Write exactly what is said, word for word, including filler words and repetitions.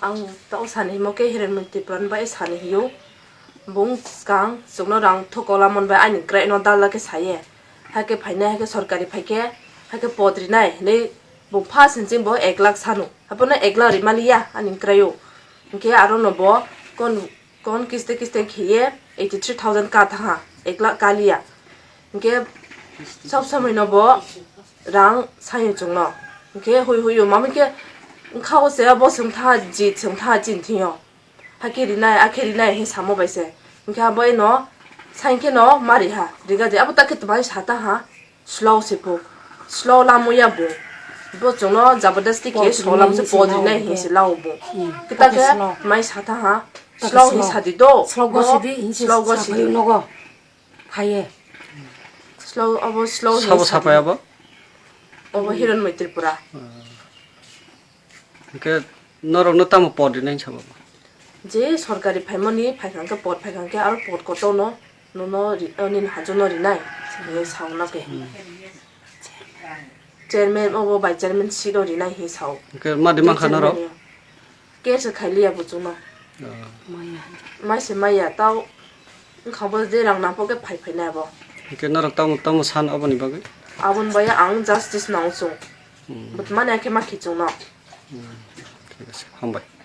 Ang tao sani himo khe Hiranmoni Tripura ni bai sani hiyo. Bung skang chukno rang thukolamon bai ani krai no dal dal khe saye. Hakhe phainai hakhe sorkari phaikhe hakhe pod rinai hinwi bung first hinjing bo ek lakh sanu. Hapono ek lakh rimaliya ani kraio. Hinkhe aro no bo kon, kon kiste kiste khiye eighty three thousand ka thaha, ek lakh kaliya. Hinkhe sob somoi no bo rang sayo chwngno. Hinkhe hui huio mami khe wngkha o se bo swngtha ji swngtha chini thingyo. Hakhe rinai, akhe rinai, he samo bai se. Hinkhe abo eno, sain khe no, mari ha, riga je, abo takhe twmai sata ha, slow se po. Slow lamo ya bo. Bo chwngno jabardasti khe slow lamo se pod rinai, he se lao bo. Kita khe mai sata ha, slow he sadi do. Slow go sidi, he se slow go sidi nogo. Haye. Slow, abo slow he sabo sapai abo? Obo Hiranmoni Tripura. Hingke norokno tamo pod rinai hinsa bo? Je sorkari phaimani phaikha hingke pod phaikha hingke aro pod kotorno nono ri-, o nini hajono rinai hinwi sauna khe. Chairman obo vice chairman seat o rinai hinwi sao. Hingke madi mankha norok? Chairman o. Case khailiya buchungno. Maya. Maise maya tao wngkha bo je rang nangkho khe phai phainai abo. Hingke norok tamo tamo san oboni bagwi? Aboni bagwi ang justice nang chwng. But mani khe ma khichwngno. Thik ase, hambai.